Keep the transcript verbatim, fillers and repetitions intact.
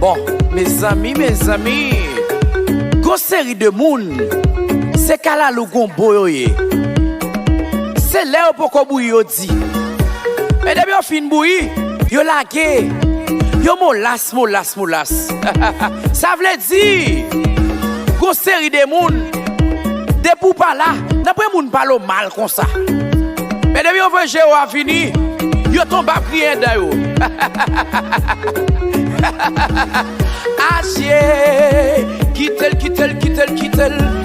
Bon, mezanmi, mezanmi, gon seri de moun, se kalalou gonbo yo ye. Se lè yo poko bouyi yo di. Men depi yo fin bouyi, yo lage. Yo molas, molas, molas. Sa vle di, gon seri de moun, depi w pa la, nan pwen moun pale w mal konsa. Men depi yo vwe je yo a vini, yo tonbe ap griyen dan yo. Asye, kite l, kite l, kite l, kite l.